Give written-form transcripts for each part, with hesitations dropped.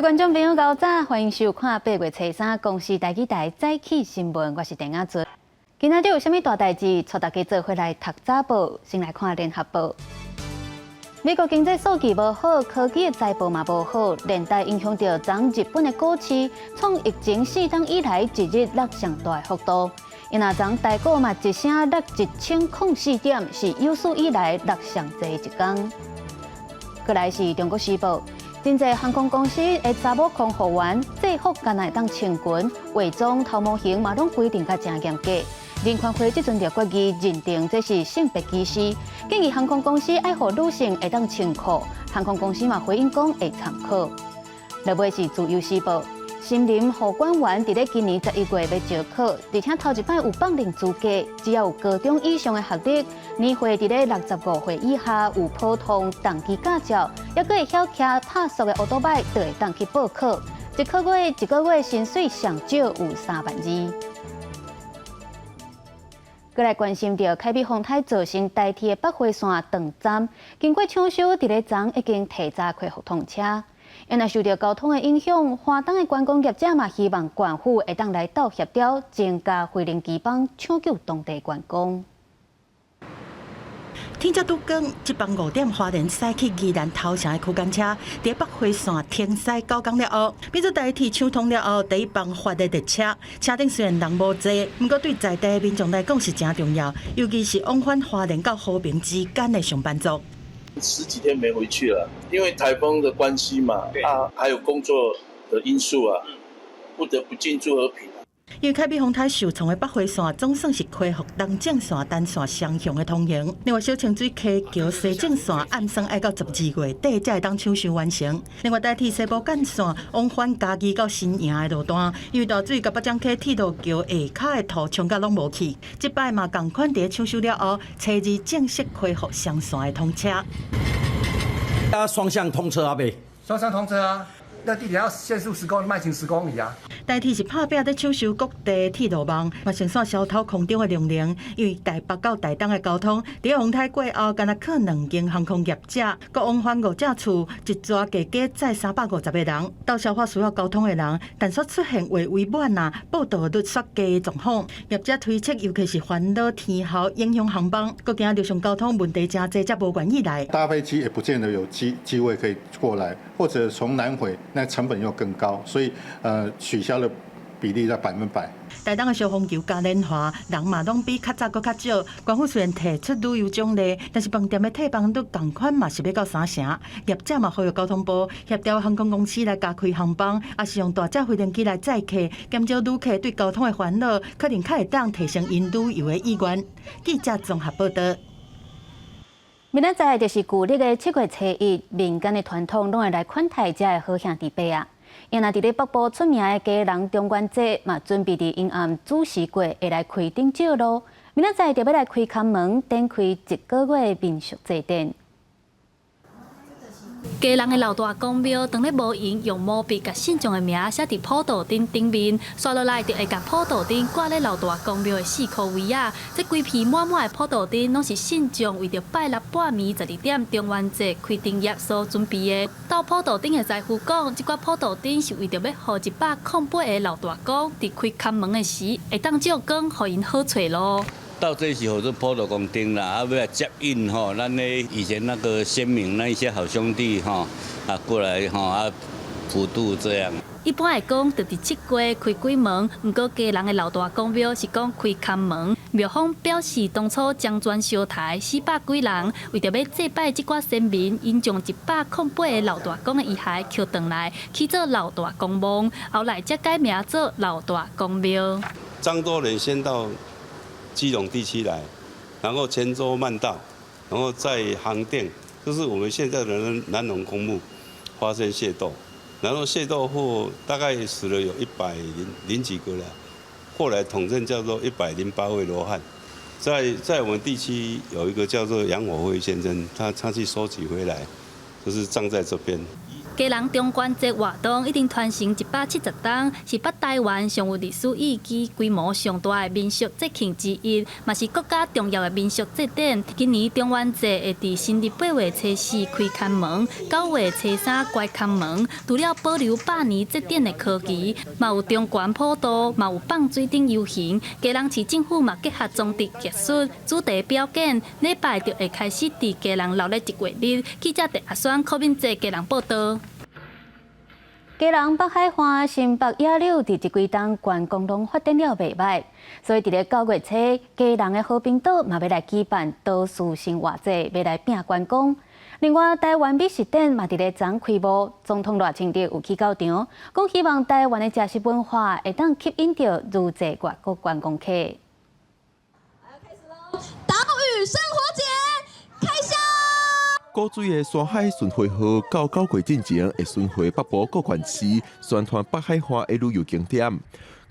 各位觀眾朋友，早晨，歡迎收看8月初3公視台語台早起新聞，我是鄭亞尊。今仔日有啥物大代誌？帶大家做伙來讀早報，先來看聯合報。美國經濟數據無好，科技的財報嘛無好，連帶影響著昨日本的股市，創疫情4冬以來一日落上大幅度。因若昨台股嘛一聲落1004點，是有史以來落上濟一工。過來是中國時報，真濟航空公司的查某空服員制服敢若會當穿裙，化妝頭毛型嘛攏規定較誠嚴格。人權會這陣就決議認定這是性別歧視，建議航空公司愛予女性會當穿褲。航空公司嘛回應講會參考。落尾是自由時報，森林護管員佇咧今年11月欲招考，而且頭一擺有放任資格，只要有高中以上的學歷，年歲佇咧65歲以下，有普通重機駕照，猶閣會曉騎拍速的歐多擺，就會當去報考。一個月薪水上少有3萬2。閣來關心著開比風颱造成台鐵北迴線斷站，經過搶修，佇咧昨已經提早恢復通車。因為受著交通的影響，花東的觀光業者嘛希望縣府會當來鬥協調，增加飛行機班搶救當地觀光。天才拄光，這班5點花蓮駛去宜蘭頭城的區間車，佇北迴線停駛9工了後，變做台鐵搶通了後，第一班發的列車，車頂雖然人無濟，毋過對在地的民眾來講是誠重要，尤其是往返花蓮到和平之間的上班族。十幾天沒回去了，因為颱風的關係嘛，啊，還有工作的因素啊，不得不進駐和平。因為開比風颱受創的北迴線總算是恢復東正線單線雙向的通行。另外，小清水溪橋西正線按算愛到12月底才會當搶修完成。另外，台鐵西部幹線往返嘉義到新營的路段，因為大水共北漳溪鐵路橋下跤的土沖甲攏無去，這擺嘛仝款佇搶修了後，初二正式恢復雙線的通車。啊，雙向通車啊，未？雙向通車啊！那地鐵要限速十公里，慢行十公里啊！台鐵是拍拚咧搶修各地鐵路網，嘛順紲消土空中的量能，因為台北到台東的交通，佇風颱過後，干焦靠兩間航空業者，閣往返五隻厝，一逝加加載350個人。到消化需要交通的人，但煞出現話位滿啊，報到率煞低的狀況。業者推測，尤其是煩惱天候影響航班，閣驚陸上交通問題誠濟，才無願意來。搭飛機也不見得有機位可以過來，或者從南迴，那成本又更高，所以取消的比例在100%。台東的小風球嘉年華，人嘛攏比較早閣較少。官府雖然提出旅遊獎勵，但是飯店的退房率仝款嘛是欲到三成。業者嘛呼籲交通部協調航空公司來加開航班，抑是用大隻飛行機來載客，減少旅客對交通的煩惱，可能較會當提升𪜶旅遊的意願。記者綜合報道。明仔載就是舊曆的7月初1，民間的傳統攏會來款待遮的好兄弟伯仔。因若佇咧北部出名的基隆中元節，嘛準備佇陰暗子時過會來開燈照路。明仔載就欲來開崁門，展開一個月的民俗祭典。基隆的老大公廟，當咧無閒用毛筆共信眾的名寫佇普渡燈頂面，紲落來就會共普渡燈掛咧老大公廟的四箍圍仔。這規批滿滿的普渡燈，攏是信眾為著拜六半暝12點中元節開燈業所準備的。鬥普渡燈的師傅講，這寡普渡燈是為著欲予108個老大公佇開崁門的時，會當照光，予𪜶好揣路。到這時候就普渡公燈啦，啊，欲來接應吼，咱的以前那個先民那一些好兄弟吼，啊過來吼啊普渡這樣。一般來講，就佇7月開鬼門，毋過基隆的老大公廟是講開崁門。廟方表示，當初漳泉燒台400幾人，為著欲祭拜這寡先民，𪜶將108個老大公的遺骸抾轉來，起做老大公墓，後來才改名做老大公廟。漳州人先到基隆地區來，然後泉州漫道，然後在航店，就是我們現在的南榮公墓發生械鬥，然後械鬥後大概死了有一百零零幾個了，後來統稱叫做108位羅漢。在我們地區有一個叫做楊火輝先生，他去收集回來，就是葬在這邊。基隆中元節活動已經傳承170冬，是北台灣上有歷史意義、規模上大的民俗節慶之一，嘛是國家重要的民俗節典。今年中元節會佇新曆8月初4開龕門，9月初3關龕門。除了保留百年節典的科技，嘛有中元普渡，嘛有放水燈遊行。基隆市政府嘛結合裝置藝術主題表演，禮拜就會開始佇基隆鬧熱一月日。記者鄭阿雙、柯敏哲基隆報道。基隆北海岸、新北野柳佇這幾冬觀光攏發展了袂䆀，所以佇咧9月初，基隆的和平島嘛欲來舉辦島嶼生活節，欲來拚觀光。另外，台灣美食展嘛佇咧昨開幕，總統賴清德有去到場，講希望台灣的食食文化會當吸引著愈濟外國觀光客。開始囉！島嶼生活節開箱。古錐的山海巡迴號到9月進前會巡迴北部各縣市，宣傳北海岸的旅遊景點。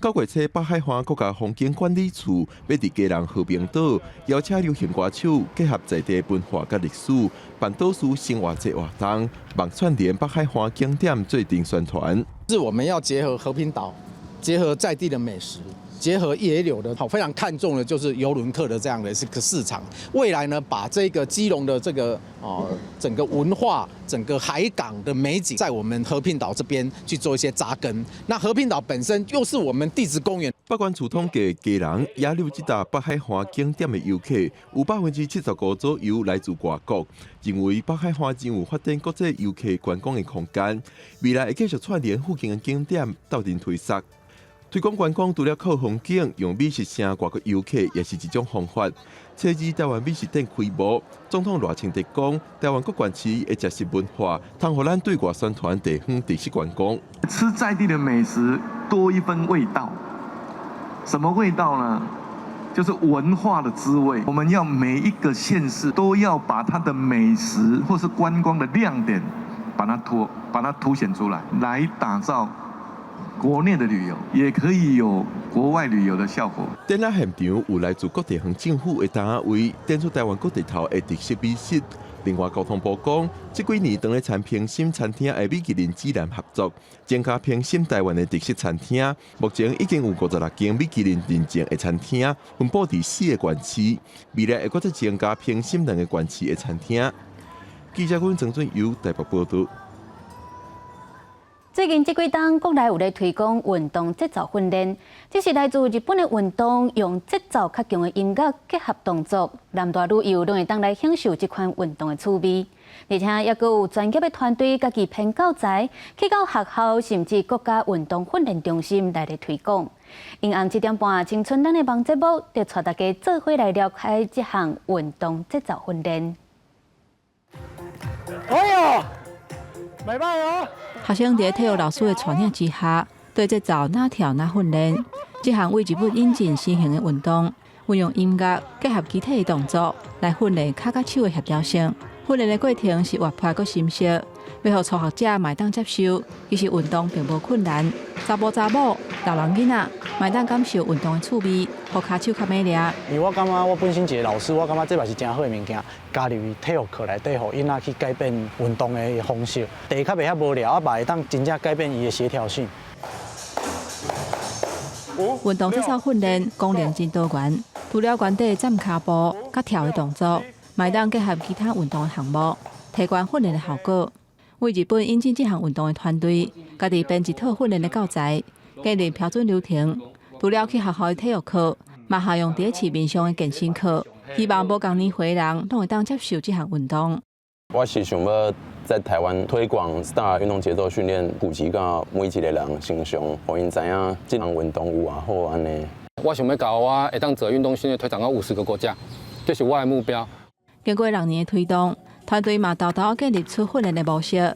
9月初，北海岸國家風景管理處欲佇基隆和平島邀請流行歌手，結合在地文化佮歷史，辦島嶼生活節活動，望串聯北海岸景點做陣宣傳。是我們要結合和平島，結合在地的美食。結合野柳的，好，非常看重的就是郵輪客的這樣的一個市場。未來呢，把這個基隆的這個哦整個文化、整個海港的美景，在我們和平島這邊去做一些扎根。那和平島本身又是我們地質公園。北管處統計，基隆野柳這搭北海岸景點的遊客有75%左右來自外國，認為北海岸真有發展國際遊客觀光的空間。未來會繼續串聯附近的景點，鬥陣推捒。推廣觀光除了靠風景，用美食吸外國遊客也是一種方法。初二台灣美食展開幕，總統賴清德講，台灣各縣市的食食文化，通予咱對外宣傳地方特色觀光。吃在地的美食多一分味道，什麼味道呢？就是文化的滋味。我們要每一個縣市都要把它的美食或是觀光的亮點，把它凸顯出來，來打造。國內的旅遊也可以有國外旅遊的效果。展覽現場有來自各地方政府的單位，展出台灣各地頭的特色美食。另外，交通部講，這幾年當咧參評審餐廳的米其林指南合作，增加評審台灣的特色餐廳。目前已經有56間米其林認證的餐廳，分布佇四個縣市。未來會閣再增加評審兩個縣市的餐廳。記者阮曾俊佑台北報導。最近這幾冬，國內有咧推廣運動節奏訓練，這是來自日本的運動，用節奏較強的音樂結合動作，男大女幼攏會當來享受這款運動的趣味。而且猶閣有專業的團隊家己編教材，去到學校甚至國家運動訓練中心來咧推廣。陰暗7點半，青春咱的網節目就帶大家做伙來了解這項運動節奏訓練。哎喲，袂䆀哦！學生佇體育老師的帶領之下，對節奏哪跳哪訓練。這項為日本引進新型的運動，運用音樂結合肢體的動作來訓練跤佮手的協調性。訓練的過程是活潑閣深色，欲予初學者嘛會當接受。其實運動並無困難，查埔查某、老人囡仔嘛會當感受運動的趣味，予跤手較猛掠。因為我感覺我本身一個老師，我感覺這嘛是誠好的物件，加入體育課內底，予囡仔去改變運動的方式。第一較袂遐無聊，啊嘛會當真正改變伊的協調性。運動節奏訓練功能真多元，除了原底站跤步、佮跳的動作，嘛會當結合其他運動的項目，提懸訓練的效果。為日本引進這項運動的團隊，家己編一套訓練的教材，建立標準流程。除了去學校的體育課，嘛效用佇市面上的健身課，希望無仝年歲人攏會當接受這項運動。我是想欲在台灣推廣 STAR 運動節奏訓練，普及到每一個人身上，予𪜶知影這項運動有偌好按呢。我想欲共我會當做運動訓練推展到50個國家，這是我的目標。經過6年的推動，團隊嘛沓沓建立出訓練的模式。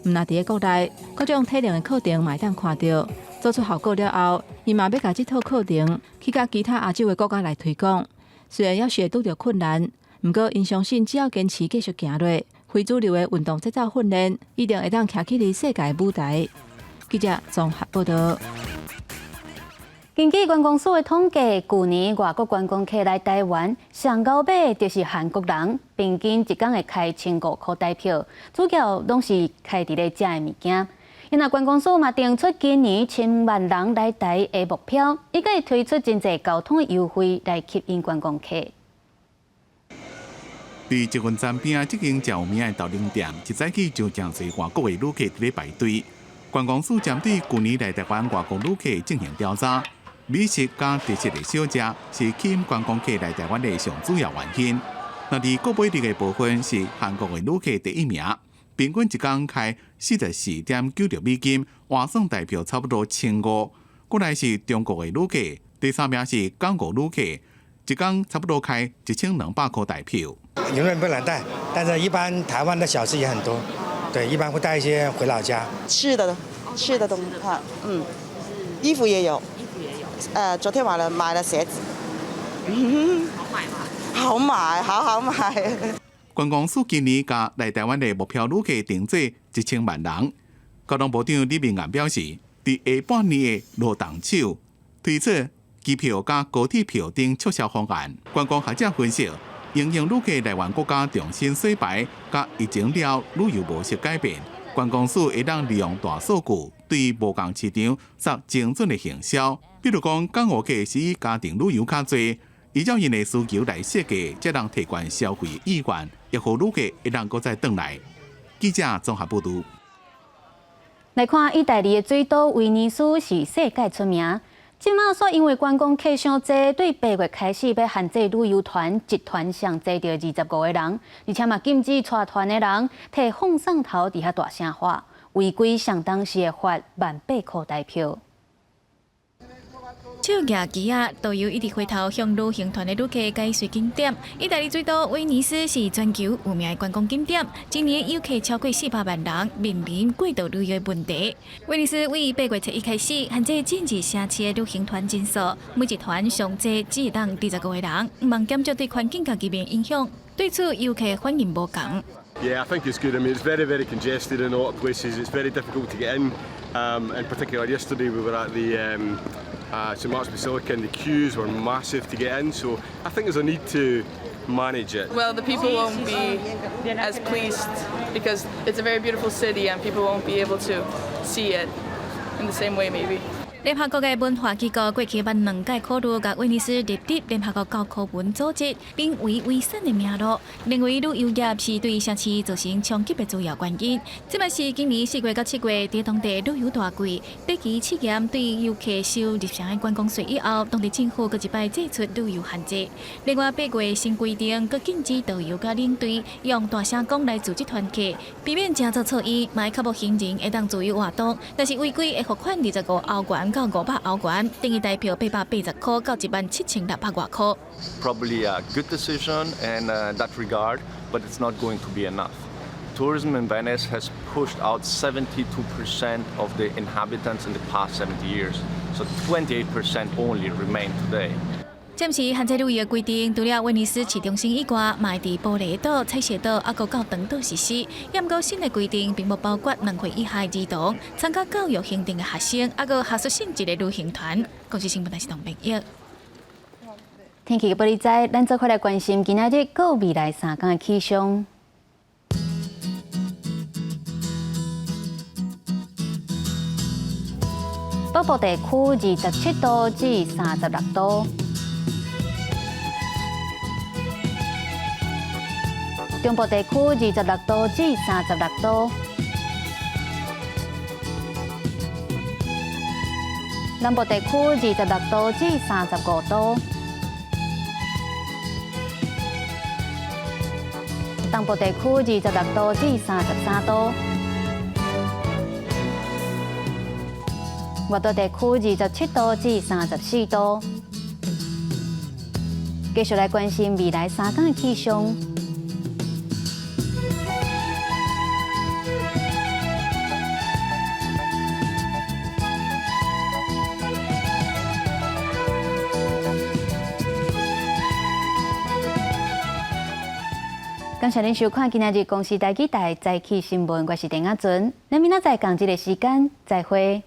毋但佇咧國內，各種體能的課程嘛會當看著，做出效果了後，伊嘛欲共這套課程去共其他亞洲的國家來推廣。雖然猶是會拄著困難，毋過𪜶相信只要堅持繼續行落，非主流的運動節奏訓練一定會當徛起佇世界舞台。記者綜合報導。根據觀光署的統計，舊年外國觀光客來台灣，上𠢕買就是韓國人，平均一工會開1500箍台票，主要攏是開佇咧食的物件。因為觀光署嘛定出今年1000萬人來台的目標，伊閣會推出真濟交通的優惠來吸引觀光客。佇捷運站邊仔這間誠有名的豆奶店，一早起就誠濟外國的旅客佇咧排隊。觀光署針對舊年來台灣外國旅客進行調查，美食佮特色的小食是吸引觀光客來台灣的上主要原因。若佇購買力的部分是韓國的旅客第一名，平均一工開44.96美金，換算台票差不多1500。過來是中國的旅客，第三名是港澳旅客，一工差不多開1200箍台票。郵輪不能帶，但是一般台灣的小吃也很多，對，一般會帶一些回老家。吃的，吃的東西，嗯，衣服也有，衣服也有。昨天買了鞋子。好買嗎？好買，好好買。觀光署今年共來台灣的目標旅客定做1000萬人。交通部長李明彥表示，佇下半年的落動手推出機票佮高鐵票等促銷方案。觀光學者分析，因應旅客來源國家重新洗牌，佮疫情了旅遊模式改變，觀光署會當利用大數據對無仝市場作精準的行銷。比如講，港澳客是以家庭旅遊較濟，依照𪜶的需求來設計，才能提懸消費意願，會予旅客會當閣再轉來。記者綜合報導。來看義大利的水都威尼斯是世界出名。這馬煞因為觀光客傷濟，對8月開始欲限制旅遊團，一團上濟著25個人，而且嘛禁止帶團的人提放送頭佇遐大聲喊，違規相當時會罰18,000箍台票。手舉旗仔，導遊一直回頭向旅行團的旅客解說景點。義大利水都威尼斯是全球有名的觀光景點，今年遊客超過400萬人，面臨過度旅遊的問題。威尼斯為8月7日開始限制進入城市的旅行團人數，每一團上濟只會當25個人，毋望減少對環境佮居民影響。對此，遊客反應無仝。 Yeah, I think it's good. I mean, it's very, very congested in a lot of places. It's very difficult to get in. In particular, yesterday we were at the St Mark's Basilica and the queues were massive to get in. So I think there's a need to manage it. Well, the people won't be as pleased because it's a very beautiful city and people won't be able to see it in the same way, maybe. 聯合國的文化機構過去捌兩擺考慮共威尼斯列入聯合國教科文組織，編為遺產的名錄，認為旅遊業是對城市造成衝擊的主要原因。這擺是今年4月到7月，佇當地旅遊大季，短期試驗對遊客收入場的觀光稅以後，當地政府閣一擺祭出旅遊限制。另外，8月新規定，閣禁止導遊佮領隊用大聲公來組織團客，避免成做噪音，嘛會較無行人會當自由活動。若是違規會罰款25歐元到500歐元，等於台票880箍到17,600外箍。 Probably a good decision in that regard, but it's not going to be enough. Tourism in Venice has pushed out 72% of the inhabitants in the past 70 years, so 28% only remain today. 暫時限制旅遊的規定，除了威尼斯市中心以外，嘛會佇玻璃島、彩色島，猶閣到長島實施。毋過新的規定並無包括2歲以下兒童、參加教育行程的學生，猶閣學術性質的旅行團。公視新聞台是董編譯。天氣予你知，咱做伙來關心今仔日閣未來3工的氣象。北部地區27度至36度。中部地區26度至36度，南部地區26度至35度，東部地區26度至33度，外島地區27度至34度。繼續來關心未來3工的氣象。感謝您收看今仔日公視台語台早起新聞，我是鄧亞尊，咱明仔載仝這个時間再會。